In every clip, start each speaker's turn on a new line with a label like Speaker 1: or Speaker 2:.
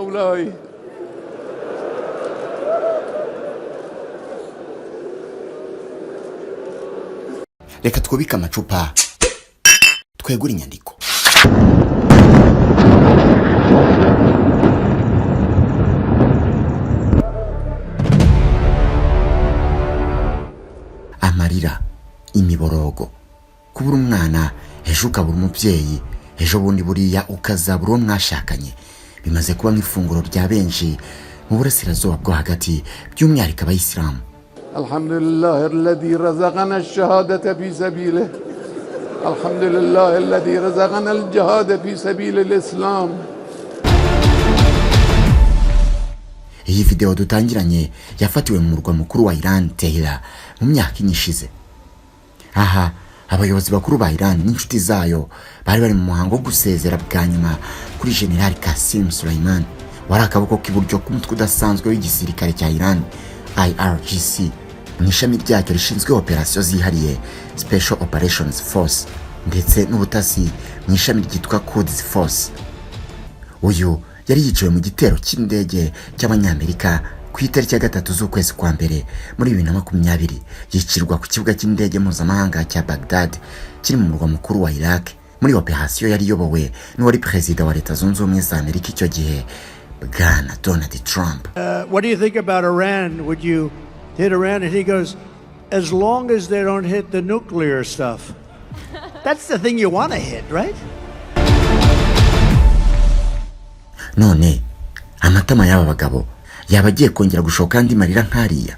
Speaker 1: مولاي.
Speaker 2: Reka twubike amacupa, twegure inyandiko. Amarira, imiborogo, kubura umwana ejo, ukabura umubyeyi ejo bundi, buriya ukazabura uwo mwashakanye, bimaze kuba nk'ifunguro rya benshi mu Burasirazuba bwo Hagati, by'umwihariko Abayisilamu.
Speaker 1: الحمد لله الذي رزقنا الشهادة في سبيله، الحمد لله الذي رزقنا الجهاد في سبيل الإسلام.
Speaker 2: Iyi videwo dutangiranye yafatiwe mu murwa mukuru wa Iran, Tehran, mu myaka 4 ishize. Aha abayobozi bakuru ba Iran n'inshuti zayo bari bari mu muhango wo gusezera bwa nyuma kuri General Qasim Soleimani, wari akaboko k'iburyo k'umutwe udasanzwe w'igisirikare cya Iran, IRGC, mu ishami ryacyo rishinzwe operasiyo zihariye, Special Operations Force, ndetse n'ubutasi mu ishami ryitwa Quds Force. Uyu yari yiciwe mu gitero cy'indege cy'Abanyamerika ku itariki ya 3 z'ukwezi kwa mbere muri 2020, yicirwa ku kibuga cy'indege mpuzamahanga cya Baghdad kiri mu murwa mukuru wa Iraq, muri operasiyo yari iyobowe n'uwari perezida wa Leta Zunze Ubumwe za Amerika icyo gihe, Bwana Donald Trump.
Speaker 3: What do you think about Iran? Would you hit Iran? And he goes, "As long as they don't hit the nuclear stuff." That's the thing you want to hit, right?
Speaker 2: None amatama y'aba bagabo yaba agiye kongera gushoka andi marira nk'ariya?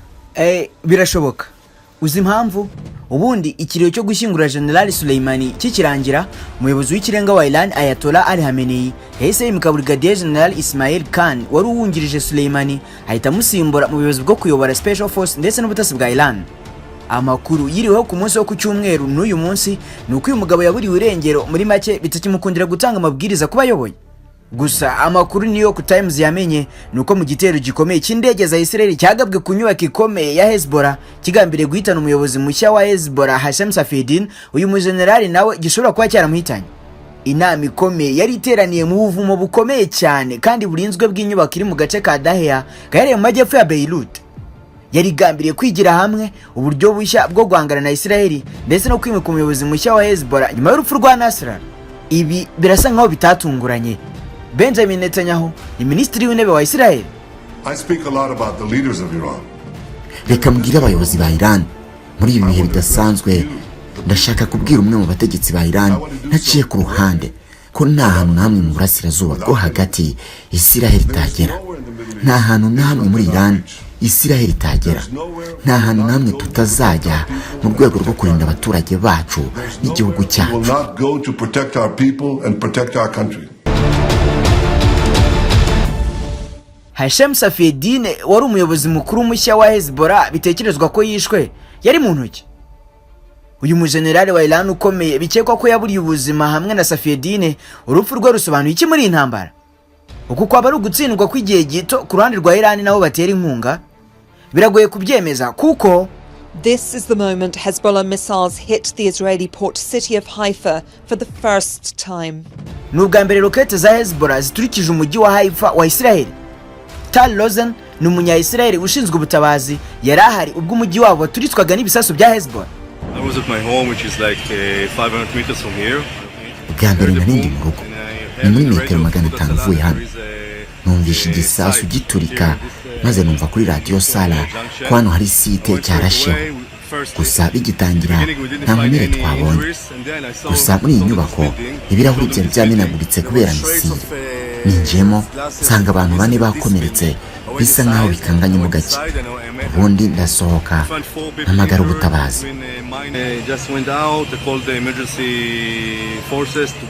Speaker 4: Birashoboka. Uzi impamvu? Ubundi ikiriyo cyo gushyingura General Soleimani kikirangira, umuyobozi w'ikirenga wa Iran, Ayatollah Ali Khamenei, yahise yimika Brigadier General Ismail Qaani, wari uwungirije Soleimani, ahita amusimbura mu buyobozi bwo kuyobora Special Force ndetse n'ubutasi bwa Iran. Amakuru yiriweho ku munsi wo ku cyumweru n'uyu munsi ni uko uyu mugabo yaburiwe irengero, muri make bitakimukundira gutanga amabwiriza kuba ayoboye. Gusa amakuru New York Times yamenye ni uko mu gitero gikomeye cy'indege za Israel cyagabwe ku nyubako ikomeye ya Hezbollah, kigambiriye guhitana umuyobozi mushya wa Hezbollah, Hashem Safieddine, uyu mujenerali nawe gishobora kuba cyaramuhitanye. Inama ikomeye yari iteraniye mu buvumo bukomeye cyane kandi burinzwe bw'inyubako iri mu gace ka Dahieh gaherereye mu majyepfo ya Beirut, yari igambiriye kwigira hamwe uburyo bushya bwo guhangana na Israel ndetse no kwimika umuyobozi mushya wa Hezbollah nyuma y'urupfu rwa Nasrallah. Ibi birasa nkaho bitatunguranye. Benjamin Netanyahu ni minisitiri w'intebe wa Israel.
Speaker 5: I speak a lot about the leaders of Iran.
Speaker 2: Reka mbwire abayobozi ba Iran. Muri ibi bihe bidasanzwe, ndashaka kubwira umwe mu bategetsi ba Iran ntaciye ku ruhande ko nta hantu na hamwe mu Burasirazuba bwo Hagati Isiraheli itagera, nta hantu na hamwe muri Iran Isiraheli itagera, nta hantu na hamwe tutazajya mu rwego rwo kurinda abaturage bacu n'igihugu
Speaker 5: We
Speaker 2: cyacu.
Speaker 5: will not go to protect our people and protect our country.
Speaker 4: Hashem Safieddine, wari umuyobozi mukuru mushya wa Hezbollah, bitekerezwa ko yishwe, yari mu ntoki. Uyu mujenerali wa Iran ukomeye bikekwa ko yaburiye ubuzima hamwe na Safieddine, urupfu rwe rusobanuye iki muri iyi ntambara? Uku kwaba ari ugutsindwa kw'igihe gito ku ruhande rwa Iran nabo batera inkunga? Biragoye kubyemeza kuko
Speaker 6: This is the moment Hezbollah missiles hit the Israeli port city of Haifa for the first time.
Speaker 4: Ni ubwa mbere rokete za Hezbollah ziturikije umujyi wa Haifa wa Israel. Tal Rosen ni umunya-Israel ushinzwe ubutabazi, yari ahari ubwo umujyi wabo waturitswaga n'ibisasu bya Hezbollah.
Speaker 7: I was at my home, which is like 500 meters from here.
Speaker 2: Bwa mbere nari ndi mu rugo, ni muri metero 500 uvuye hano. Numvishe igisasu giturika, maze numva kuri radiyo Sara ko hano hari site cyarasheho. Gusa bigitangira nta nkomere twabonye. Gusa muri iyi nyubako ibirahuri byari byamenaguritse kubera missile. Ninjiyemo nsanga abantu bane bakomeretse, bisa nkaho bikanganyemo gake. Ubundi ndasohoka, mpamagara ubutabazi.
Speaker 7: Just went out, called the emergency forces to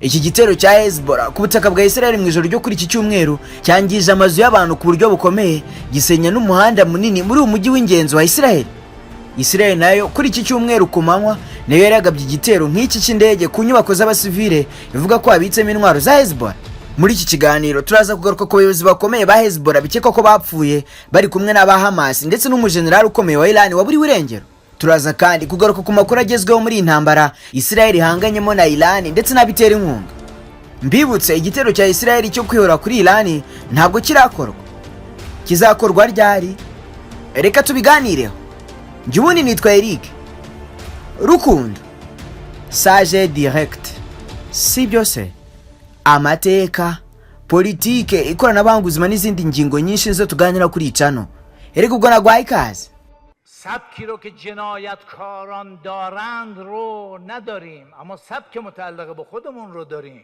Speaker 4: Iki gitero cya Hezbollah ku butaka bwa Israel mu ijoro ryo kuri iki cyumweru cyangije amazu y'abantu ku buryo bukomeye, gisenya n'umuhanda munini muri uyu mujyi w'ingenzi wa Israel. Israel nayo kuri iki cyumweru ku manywa nayo yari yagabye igitero nk'iki cy'indege ku nyubako z'abasivile, ivuga ko habitsemo intwaro za Hezbollah. Muri iki kiganiro turaza kugaruka ku bayobozi bakomeye ba Hezbollah bikekwa ko bapfuye bari kumwe n'aba Hamas ndetse n'umujenerali ukomeye wa Iran waburiwe irengero. Turaza kandi kugaruka ku makuru agezweho muri iyi ntambara Israel ihanganyemo na Iran ndetse n'abitera inkunga. Mbibutse, igitero cya Israel cyo kwihora kuri Iran ntabwo kirakorwa. Kizakorwa ryari? Reka tubiganireho. Njye ubundi nitwa Eric Rukundo Sage Direct. Si byose, amateka, politike, ikoranabuhanga, ubuzima n'izindi ngingo nyinshi zo tuganira kuri icano. Erega ubwo naguhaye ikaze.
Speaker 8: سبکی رو که جنایتکاران دارند رو نداریم، اما سبک متعلق به خودمون رو داریم.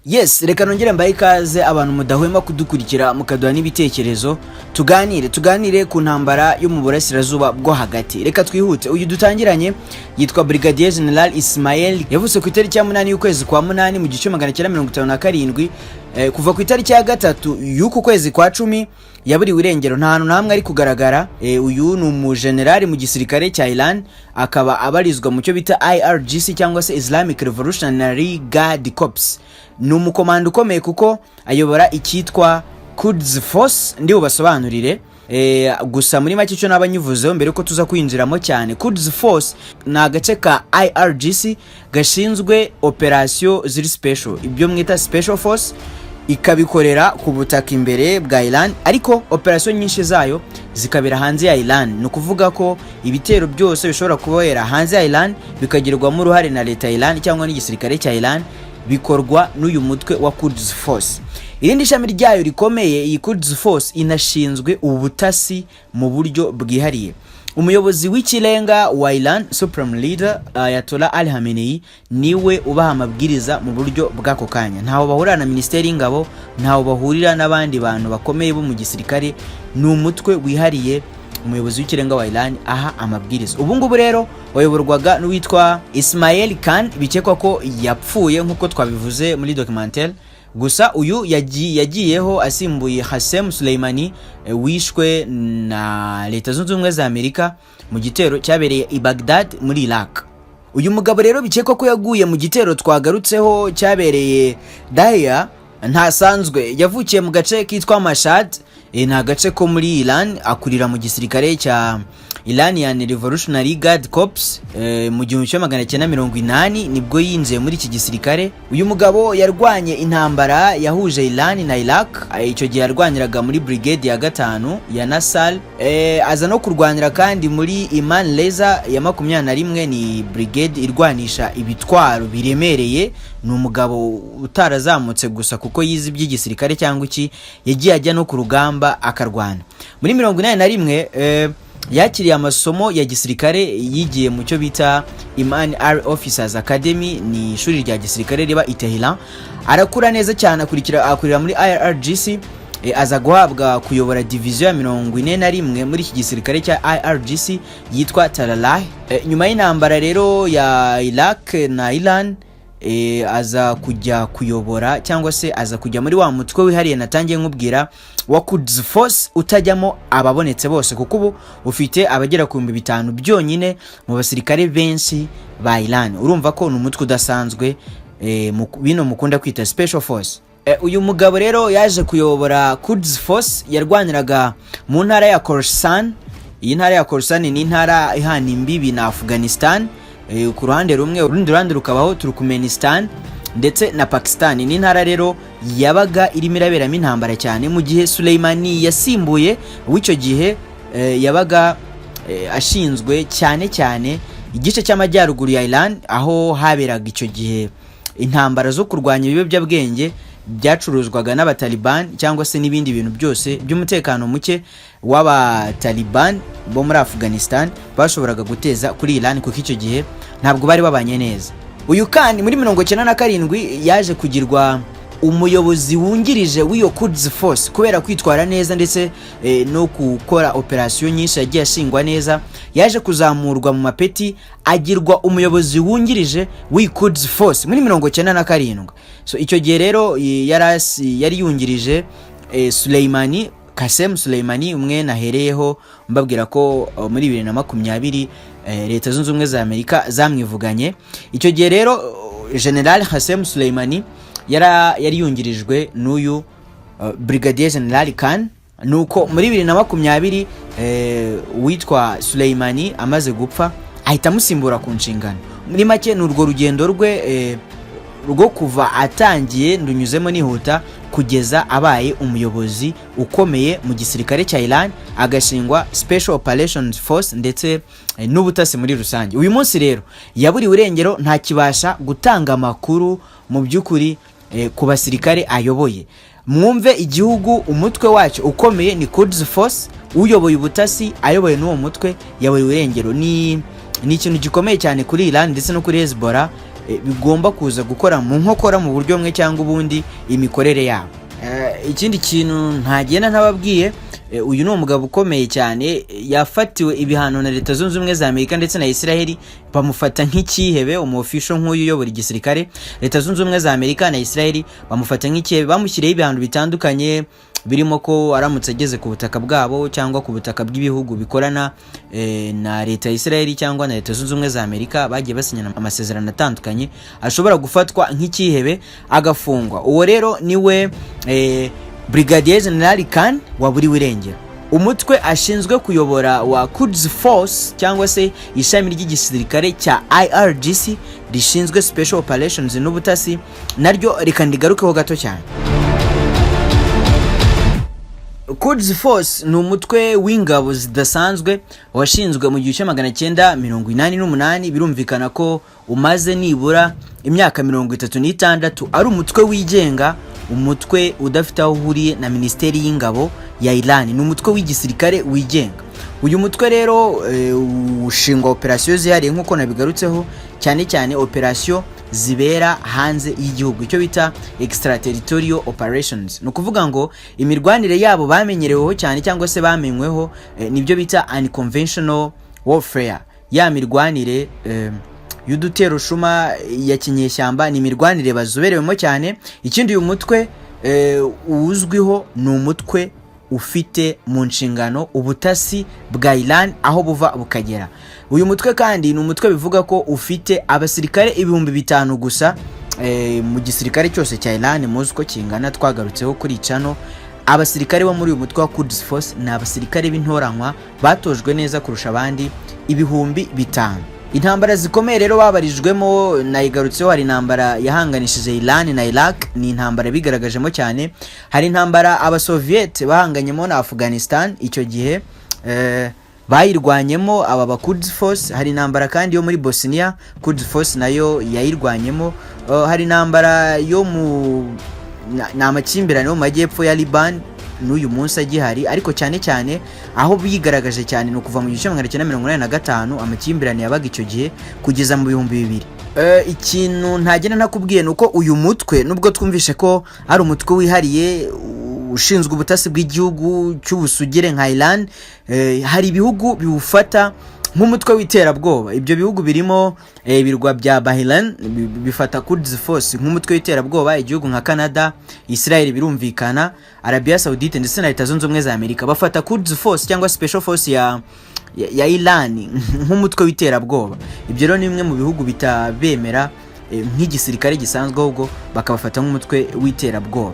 Speaker 4: Yes, reka nongere mbahe ikaze abantu mudahwema kudukurikira, mukaduha n'ibitekerezo. Tuganire ku ntambara yo mu Burasirazuba bwo Hagati. Reka twihute. Uyu dutangiranye yitwa Brigadier General Ismail. Yavutse ku itariki ya 8 y'ukwezi kwa 8 mu 1957. Kuva ku itariki ya 3 y'uku kwezi kwa 10 yaburiwe irengero, nta hantu n'hamwe ari kugaragara. Uyu ni umujenerali mu gisirikare cya Iran, akaba abarizwa mu cyo bita IRGC cyangwa se Islamic Revolutionary Guard Corps. Ni umukomando ukomeye kuko ayobora icyitwa Quds Force. Ndi bubasobanurire. Gusa muri make icyo naba nyivuzeho mbere yuko tuza kwinjiramo cyane, Quds Force ni agace ka IRGC gashinzwe operasiyo ziri special, ibyo mwita special force, ikabikorera ku butaka imbere bwa Iran, ariko operasiyo nyinshi zayo zikabera hanze ya Iran. Ni ukuvuga ko ibitero byose bishobora kubera hanze ya Iran bikagirwamo uruhare na leta ya Iran cyangwa n'igisirikare cya Iran, bikorwa n'uyu mutwe wa Quds Force. Irindi shami ryayo rikomeye, iyi Quds Force inashinzwe ubutasi mu buryo bwihariye. Umuyobozi w'ikirenga wa Iran, Supreme Leader Ayatollah Ali Khamenei, niwe ubaha amabwiriza mu buryo bw'ako kanya. Ntaho bahurira na Minisiteri y'Ingabo, ntaho bahurira n'abandi bantu bakomeye bo mu gisirikare. Ni umutwe wihariye umuyobozi w'ikirenga wa Iran aha amabwiriza. Ubu ngubu rero wayoborwaga n'uwitwa Ismail Khan, bikekwa ko yapfuye nk'uko twabivuze muri documentaire. Gusa uyu yagiyeho asimbuye Hasem Soleimani, wishwe na Leta Zunze Ubumwe za Amerika mu gitero cyabereye i Baghdad muri Iraq. Uyu mugabo rero bikekwa ko yaguye mu gitero twagarutseho cyabereye Dahia ntasanzwe. Yavukiye mu gace kitwa Mashhad, ni agace ko muri Iran, akurira mu gisirikare cya Iranian Revolutionary Guard Corps. Mu 1980 nibwo yinjiye muri iki gisirikare. Uyu mugabo yarwanye intambara yahuje Iran na Iraq. Icyo gihe yarwaniraga muri brigade ya 5 ya Nasal. Aza no kurwanira kandi muri Iman Reza ya 21, ni brigade irwanisha ibitwaro biremereye. Ni umugabo utarazamutse gusa kuko yize iby'igisirikare cyangwa iki, yagiye ajya no ku rugamba akarwana. Muri 81 yakiriye amasomo ya gisirikare, yigiye mu cyo bita Iman Air Officers Academy, ni ishuri rya gisirikare riba i Tehran. Arakura neza cyane, akurikira akurira muri IRGC. Aza guhabwa kuyobora diviziyo ya 41 muri iki gisirikare cya IRGC yitwa Tararah. Nyuma y'intambara rero ya Iraq na Iran, aza kujya kuyobora cyangwa se aza kujya muri wa mutwe wihariye natangiye nkubwira wa Quds Force, utajyamo ababonetse bose, kuko ubu ufite abagera ku 5000 byonyine mu basirikare benshi ba Iran. Urumva ko ni umutwe udasanzwe, bino mukunda kwita special force. Uyu mugabo rero yaje kuyobora Quds Force yarwaniraga mu ntara ya Khorasan. Iyi ntara ya Khorasan ni intara ihana imbibi na Afghanistan ku ruhande rumwe, urundi ruhande rukabaho Turkmenistan ndetse na Pakistan. Ni intara rero yabaga irimo iraberamo intambara cyane mu gihe Soleimani yasimbuye w'icyo gihe yabaga ashinzwe cyane cyane igice cy'amajyaruguru ya Iran, aho haberaga icyo gihe intambara zo kurwanya ibiyobyabwenge byacuruzwaga n'Abataliban cyangwa se n'ibindi bintu byose by'umutekano muke w'Abataliban bo muri Afghanistan bashoboraga guteza kuri Iran, kuko icyo gihe ntabwo bari babanye neza. Uyu kandi muri 97 yaje kugirwa umuyobozi wungirije w'iyo Quds Force kubera kwitwara neza ndetse no gukora operasiyo nyinshi yagiye ashingwa neza. Yaje kuzamurwa mu mapeti, agirwa umuyobozi wungirije w'iyi Quds Force muri 97. So icyo gihe rero yari yungirije Soleimani, Kasem Soleimani, umwe nahereyeho mbabwira ko muri 2020 Leta Zunze Ubumwe za Amerika zamwivuganye. Icyo gihe rero General Hasem Soleimani yari yungirijwe n'uyu Brigadier General Khan. Nuko muri 2020, uwitwa Suleimani amaze gupfa, ahita amusimbura ku nshingano. Muri make ni urwo rugendo rwe rwo kuva atangiye, ndunyuzemo nihuta, kugeza abaye umuyobozi ukomeye mu gisirikare cya Iran, agashingwa Special Operations Force ndetse n'ubutasi muri rusange. Uyu munsi rero yaburiwe irengero, ntakibasha gutanga amakuru mu by'ukuri ku basirikare ayoboye. Mwumve igihugu umutwe wacyo ukomeye ni Quds Force, uyoboye ubutasi ayoboye n'uwo mutwe yaburiwe irengero. Ni ikintu gikomeye cyane kuri Iran ndetse no kuri Hezbollah, bigomba kuza gukora mu nkokora mu buryo bumwe cyangwa ubundi imikorere yabo. Ikindi kintu ntagenda ntababwiye, uyu ni umugabo ukomeye cyane, yafatiwe ibihano na Leta Zunze Ubumwe za Amerika ndetse na Israel, bamufata nk'icyihebe. Umu official nk'uyu uyobora igisirikare, Leta Zunze Ubumwe za Amerika na Israel bamufata nk'icyihebe, bamushyiriyeho ibihano bitandukanye, birimo ko aramutse ageze ku butaka bwabo cyangwa ku butaka bw'ibihugu bikorana na Leta ya Israel cyangwa na Leta Zunze Ubumwe za Amerika, bagiye basinyana amasezerano atandukanye, ashobora gufatwa nk'icyihebe agafungwa. Uwo rero niwe Brigadier General Khan waburiwe irengero. Umutwe ashinzwe kuyobora wa Quds Force, cyangwa se ishami ry'igisirikare cya IRGC rishinzwe Special Operations n'ubutasi, naryo reka ndigarukeho gato cyane. Quds Force ni umutwe w'ingabo zidasanzwe washinzwe mu 1988. Birumvikana ko umaze nibura imyaka 36 ari umutwe wigenga, umutwe udafite aho uhuriye na Minisiteri y'Ingabo ya Iran. Ni umutwe w'igisirikare wigenga. Uyu mutwe rero ushingwa operasiyo zihariye, nk'uko nabigarutseho, cyane cyane operasiyo zibera hanze y'igihugu, icyo bita extraterritorial operations. Ni ukuvuga ngo imirwanire yabo bamenyereweho cyane cyangwa se bamenyweho, nibyo bita unconventional warfare, ya mirwanire y'uduterushuma ya kinyeshyamba, ni imirwanire bazoberewemo cyane. Ikindi uyu mutwe uzwiho, ni umutwe ufite mu nshingano ubutasi bwa Iran aho buva bukagera. Uyu mutwe kandi ni umutwe bivuga ko ufite abasirikare 5000 gusa mu gisirikare cyose cya Iran. Muzi uko kingana, twagarutseho kuri cano. Abasirikare bo muri uyu mutwe wa Quds Force ni abasirikare b'intoranywa batojwe neza kurusha abandi, 5000. Intambara zikomeye rero babarijwemo nayigarutseho. Hari intambara yahanganishije Iran na Iraq, ni intambara bigaragajemo cyane. Hari intambara Abasoviet bahanganyemo na Afghanistan, icyo gihe bayirwanyemo aba ba Quds Force. Hari intambara kandi yo muri Bosnia, Quds Force nayo yayirwanyemo. Hari intambara yo mu ni amakimbirane yo mu majyepfo ya Liban, n'uyu munsi agihari. Ariko cyane cyane aho bigaragaje cyane ni ukuva mu 1985, amakimbirane yabaga icyo gihe, kugeza mu 2000. Ikintu ntagenda ntakubwiye ni uko uyu mutwe, nubwo twumvishe ko ari umutwe wihariye ushinzwe ubutasi bw'igihugu cy'ubusugire nka Iran, hari ibihugu biwufata nk'umutwe w'iterabwoba. Ibyo bihugu birimo ibirwa bya Bahrain, bifata Quds Force nk'umutwe w'iterabwoba, igihugu nka Canada, Israel birumvikana, Arabia Saudite ndetse na Leta Zunze Ubumwe za Amerika bafata Quds Force cyangwa Special Force ya Iran nk'umutwe w'iterabwoba. Ibyo rero ni bimwe mu bihugu bitabemera nk'igisirikare gisanzwe, ahubwo bakabafata nk'umutwe w'iterabwoba.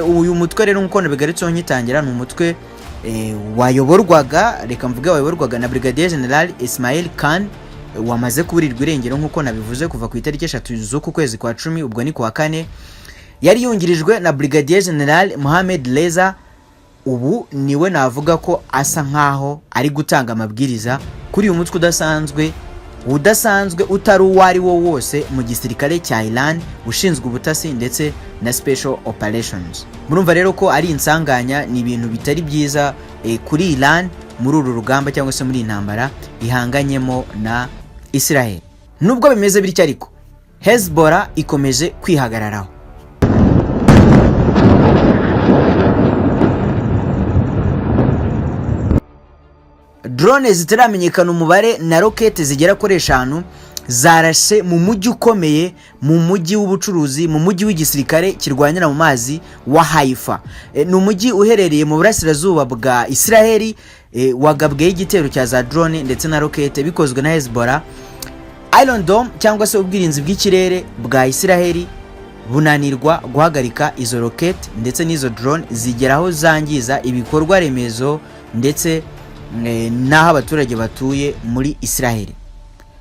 Speaker 4: Uyu mutwe rero, nk'uko nabigarutseho nkitangira, ni umutwe wayoborwaga, reka mvuge wayoborwaga na Brigadier General Ismail Khan, wamaze kuburirwa irengero nk'uko nabivuze kuva ku itariki 3 z'uku kwezi kwa 10, ubwo ni kuwa kane. Yari yungirijwe na Brigadier General Mohamed Reza. Ubu niwe navuga ko asa nkaho ari gutanga amabwiriza kuri uyu mutwe udasanzwe utari uwo ari wo wose mu gisirikare cya Iran, ushinzwe ubutasi ndetse na special operations. Murumva rero ko ari insanganya, ni ibintu bitari byiza kuri Iran muri uru rugamba cyangwa se muri iyi ntambara ihanganyemo na Israel. Nubwo bimeze bityo ariko, Hezbollah ikomeje kwihagararaho. Drone zitaramenyekana umubare na rokete zigera kuri eshanu zarashe mu mujyi ukomeye, mu mujyi w'ubucuruzi, mu mujyi w'igisirikare kirwanira mu mazi wa Haifa. Ni umujyi uherereye mu burasirazuba bwa Israheli, wagabweho igitero cya za drone ndetse na rokete bikozwe na Hezbollah. Iron Dome cyangwa se ubwirinzi bw'ikirere bwa Israheli. Bunanirwa guhagarika izo roketi ndetse n'izo drone zigera aho zangiza ibikorwa remezo ndetse n'aho abaturage batuye muri Israel.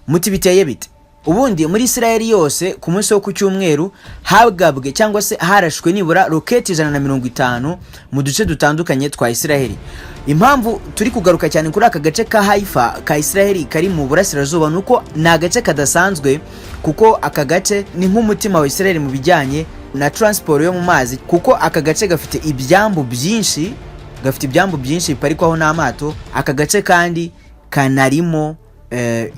Speaker 4: Muti biteye bite? Ubundi muri Israel yose ku munsi wo ku cyumweru hagabwe cyangwa se harashwe nibura roketi 150 mu duce dutandukanye twa Israel. Impamvu turi kugaruka cyane kuri aka gace ka Haifa ka Israel kari mu burasirazuba ni uko ni agace kadasanzwe, kuko aka gace ni nk'umutima wa Israel mu bijyanye na transport yo mu mazi, kuko aka gace gafite ibyambu byinshi, gafite ibyambu byinshi biparikwaho n'amato. Aka gace kandi kanarimo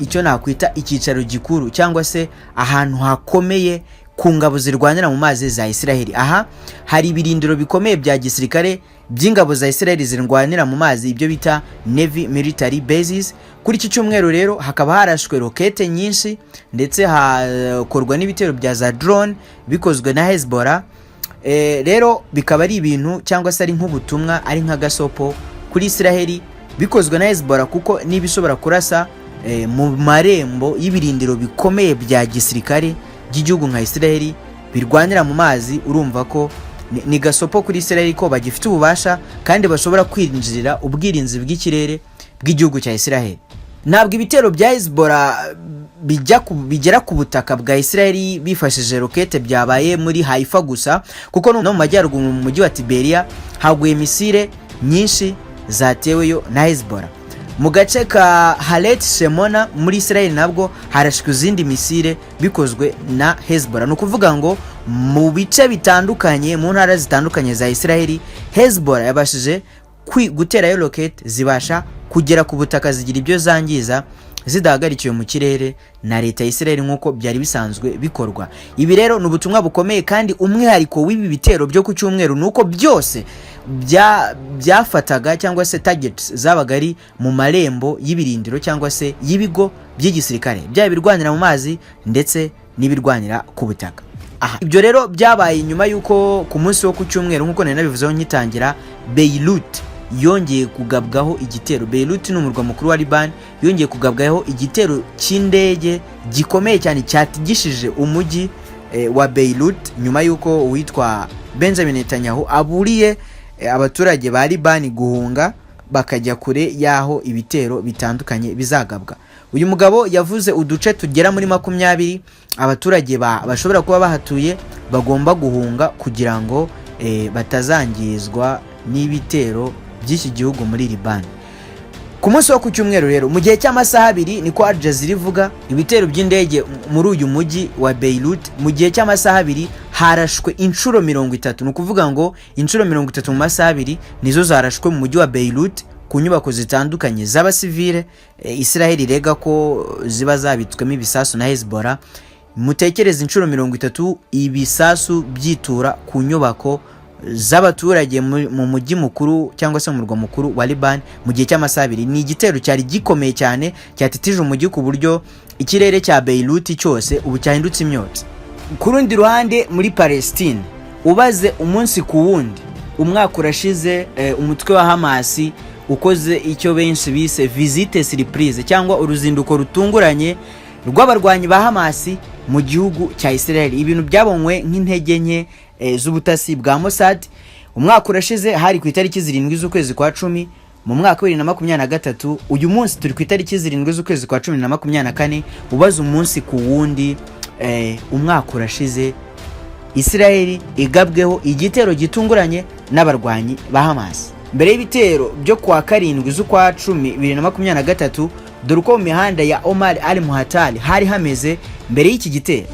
Speaker 4: icyo nakwita icyicaro gikuru cyangwa se ahantu hakomeye ku ngabo zirwanira mu mazi za Israel. Aha hari ibirindiro bikomeye bya gisirikare by'ingabo za Israel zirwanira mu mazi, ibyo bita Navy Military Bases. Kuri iki cyumweru rero hakaba harashwe rokete nyinshi ndetse hakorwa n'ibitero bya za drone bikozwe na Hezbollah. Rero bikaba ari ibintu cyangwa se ari nk'ubutumwa, ari nk'agasopo kuri Israel bikozwe na Hezbollah, kuko niba ishobora kurasa mu marembo y'ibirindiro bikomeye bya gisirikare by'igihugu nka Israel birwanira mu mazi, urumva ko ni gasopo kuri Israel ko bagifite ububasha kandi bashobora kwinjirira ubwirinzi bw'ikirere bw'igihugu cya Israel. Ntabwo ibitero bya Hezbollah bigera ku butaka bwa Israel bifashishije rokete byabaye muri Haifa gusa, kuko no mu majyaruguru mu mujyi wa Tiberia haguye misile nyinshi zateweyo na Hezbollah. Mu gace ka Haret Shemona muri Israel nabwo harashwe izindi misile bikozwe na Hezbollah. Ni ukuvuga ngo mu bice bitandukanye, mu ntara zitandukanye za Israel, Hezbollah yabashije guterayo rokete zibasha kugera ku butaka, zigira ibyo zangiza zidahagarikiwe mu kirere na leta ya Israel nk'uko byari bisanzwe bikorwa. Ibi rero ni ubutumwa bukomeye, kandi umwihariko w'ibi bitero byo ku cyumweru ni uko byose byafataga cyangwa se targets zabaga ari mu marembo y'ibirindiro cyangwa se y'ibigo by'igisirikare, byaba ibirwanira mu mazi ndetse n'ibirwanira ku butaka. Aha ibyo rero byabaye nyuma y'uko ku munsi wo ku cyumweru, nk'uko nari nabivuzeho nkitangira, Beirut yongeye kugabwaho igitero. Beirut ni umurwa mukuru wa Liban, yongeye kugabwaho igitero cy'indege gikomeye cyane cyatigishije umujyi wa Beirut, nyuma y'uko uwitwa Benjamin Netanyahu aburiye abaturage ba Liban guhunga bakajya kure y'aho ibitero bitandukanye bizagabwa. Uyu mugabo yavuze uduce tugera muri 20 abaturage bashobora kuba bahatuye bagomba guhunga kugira ngo batazangizwa n'ibitero by'iki gihugu muri Liban. Ku munsi wo ku cyumweru rero, mu gihe cy'amasaha 2, niko Al Jazeera ivuga, ibitero by'indege muri uyu mujyi wa Beirut mu gihe cy'amasaha 2 harashwe inshuro 30. Ni ukuvuga ngo inshuro 30 mu masaha 2 nizo zarashwe mu mujyi wa Beirut ku nyubako zitandukanye z'abasivile, Israel irega ko ziba zabitswemo ibisasu na Hezbollah. Mutekereze inshuro 30 ibisasu byitura ku nyubako z'abaturage mu mujyi mukuru cyangwa se mu murwa mukuru wa Liban mu gihe cy'amasaha 2. Ni igitero cyari gikomeye cyane cyatitije umujyi ku buryo ikirere cya Beirut cyose ubu cyahindutse imyotsi. Ku rundi ruhande muri Palestine, ubaze umunsi ku wundi, umwaka urashize umutwe wa Hamas ukoze icyo benshi bise visite surprise cyangwa uruzinduko rutunguranye rw'abarwanyi ba Hamas mu gihugu cya Israel, ibintu byabonywe nk'intege nke z'ubutasi bwa Mossad. Umwaka urashize, hari ku itariki 7 z'ukwezi kwa 10 mu mwaka wa 2023. Uyu munsi turi ku itariki 7 z'ukwezi kwa 10 na 24. Ubaze umunsi ku wundi, umwaka urashize Israel igabweho igitero gitunguranye n'abarwanyi ba Hamas. Mbere y'ibitero byo kuwa 7 z'ukwa 10 2023, dore uko mu mihanda ya Omar Al Muhatari hari hameze mbere y'iki gitero.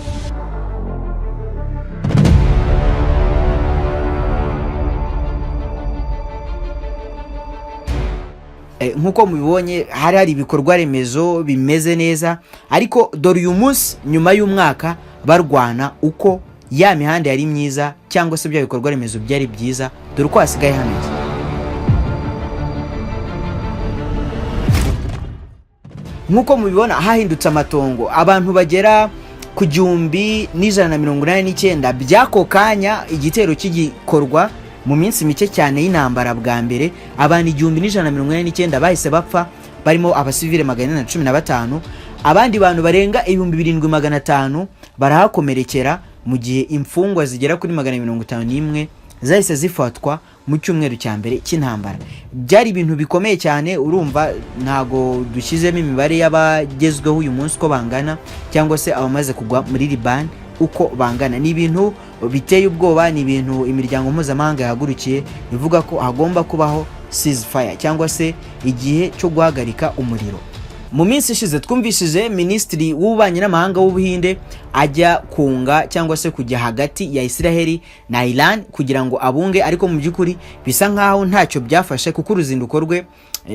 Speaker 4: Nk'uko mubibonye hari ibikorwa remezo bimeze neza, ariko dore uyu munsi nyuma y'umwaka barwana uko ya mihanda yari myiza cyangwa se bya bikorwa remezo byari byiza, dore uko hasigaye hameze. Nk'uko mubibona hahindutse amatongo. Abantu bagera ku 1189 by'ako kanya igitero kigikorwa, mu minsi mike cyane y'intambara bwa mbere, abantu 1189 bahise bapfa, barimo abasivile 415, abandi bantu barenga 7500 barahakomerekera. Mu gihe imfungwa zigera kuri 251 zahise zifatwa mu cyumweru cya mbere cy'intambara. Byari ibintu bikomeye cyane. Urumva ntago dushyizemo imibare y'abagezweho uyu munsi uko bangana, cyangwa se abamaze kugwa muri Liban uko bangana. Ni ibintu biteye ubwoba, ni ibintu imiryango mpuzamahanga yahagurukiye ivuga ko hagomba kubaho ceasefire, cyangwa se igihe cyo guhagarika umuriro. Mu minsi ishize twumvishije Minisitiri w'Ububanyi n'Amahanga w'Ubuhinde ajya kunga, cyangwa se kujya hagati ya Israheli na Iran kugira ngo abunge, ariko mu by'ukuri bisa nkaho ntacyo byafashe, kuko uruzinduko rwe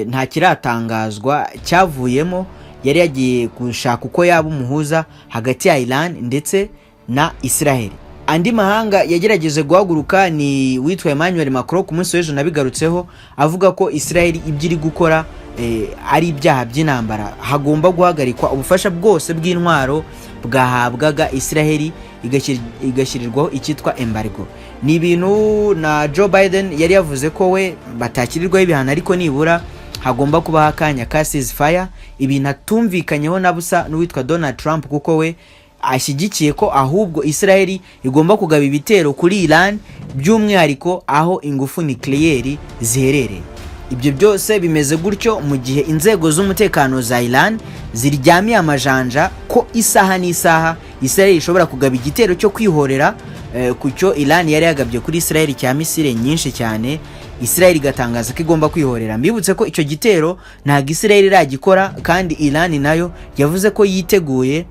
Speaker 4: nta kiratangazwa cyavuyemo. Yari yagiye gushaka uko yaba umuhuza hagati ya Iran ndetse na Israheli. Andi mahanga yagerageje guhaguruka ni witwa Emmanuel Macron, ku munsi w'ejo nabigarutseho, avuga ko Israel ibyo iri gukora ari ibyaha by'intambara, hagomba guhagarikwa ubufasha bwose bw'intwaro bwahabwaga Israel, igashyirirwaho icyitwa embargo. Ni ibintu na Joe Biden yari yavuze ko we batakirirwaho ibihano, ariko nibura hagomba kubaho akanya ka ceasefire, ibintu atumvikanyeho na busa n'uwitwa Donald Trump, kuko we ashyigikiye ko ahubwo Israel igomba kugaba ibitero kuri Iran, by'umwihariko aho ingufu nucléaire ziherereye. Ibyo byose bimeze gutyo mu gihe inzego z'umutekano za Iran ziryamiye amajanja ko isaha n'isaha Israel ishobora kugaba igitero cyo kwihorera ku cyo Iran yari yagabye kuri Israel cya misile nyinshi cyane, Israel igatangaza ko igomba kwihorera. Mbibutse ko icyo gitero ntabwo Israel iragikora, kandi Iran nayo yavuze ko yiteguye,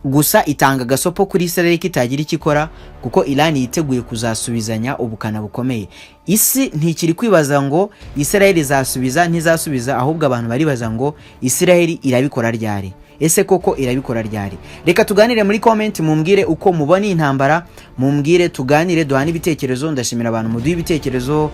Speaker 4: gusa itanga agasopo kuri Israel ko itagira icyo ikora, kuko Iran yiteguye kuzasubizanya ubukana bukomeye. Isi ntikiri kwibaza ngo Israel izasubiza, ntizasubiza, ahubwo abantu baribaza ngo Israel irabikora ryari? Ese koko irabikora ryari? Reka tuganire muri comment, mumbwire uko mubona iyi ntambara, mumbwire, tuganire, duhane ibitekerezo. Ndashimira abantu muduha ibitekerezo,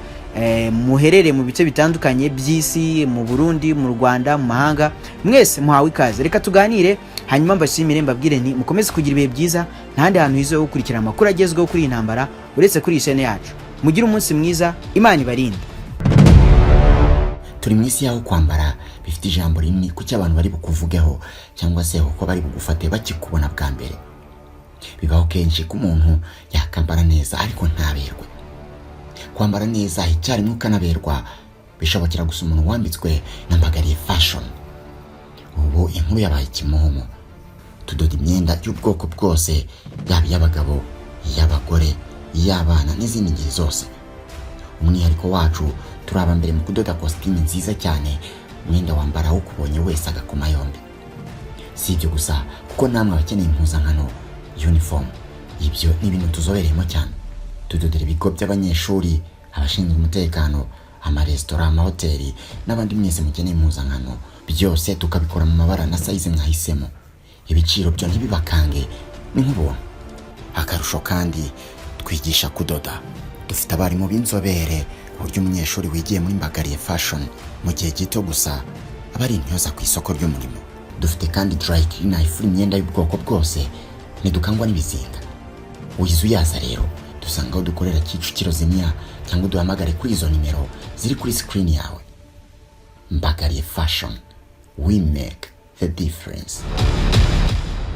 Speaker 4: muherereye mu bice bitandukanye by'isi, mu Burundi, mu Rwanda, mu mahanga, mwese muhawe ikaze. Reka tuganire, hanyuma mbashimire, mbabwire nti mukomeze kugira ibihe byiza. Ntahandi hantu hizewe ho gukurikira amakuru agezweho kuri iyi ntambara uretse kuri iyi chaîne yacu. Mugire umunsi mwiza, Imana ibarinde.
Speaker 2: Turi mu isi y'aho kwambara bifite ijambo rinini ku cyo abantu bari bukuvugeho, cyangwa se uko bari bugufate bakikubona bwa mbere. Bibaho kenshi ko umuntu yakambara neza ariko ntaberwe. Kwambara neza icyarimwe ukanaberwa bishobokera gusa umuntu wambitswe na Mbagariye Fashion. Ubu inkuru yabaye kimomo. Tudoda imyenda y'ubwoko bwose, yaba iy'abagabo, iy'abagore, iy'abana n'izindi ngeri zose. Umwihariko wacu, turi aba mbere mu kudoda kositimu nziza cyane, umwenda wambara ukubonye wese agakoma yombi. Si ibyo gusa, kuko namwe abakeneye impuzankano, uniform, ibyo ni ibintu tuzobereyemo cyane. Tudodera ibigo by'abanyeshuri, abashinzwe umutekano, amaresitora, amahoteli n'abandi mwese mukeneye impuzankano, byose tukabikora mu mabara na size mwahisemo. Ibiciro byo ntibibakange, ni nk'ubuntu. Akarusho kandi, twigisha kudoda. Dufite abarimu b'inzobere, uburyo umunyeshuri wigiye muri Mbagariye Fashion mu gihe gito gusa aba ari intyoza ku isoko ry'umurimo. Dufite kandi dry cleaner ifura imyenda y'ubwoko bwose, ntidukangwa n'ibizinga. Wize uyaza rero, dusanga aho dukorera Kicukiro Zimya, cyangwa uduhamagare kuri izo nimero ziri kuri screen yawe. Mbagariye Fashion, we make the difference.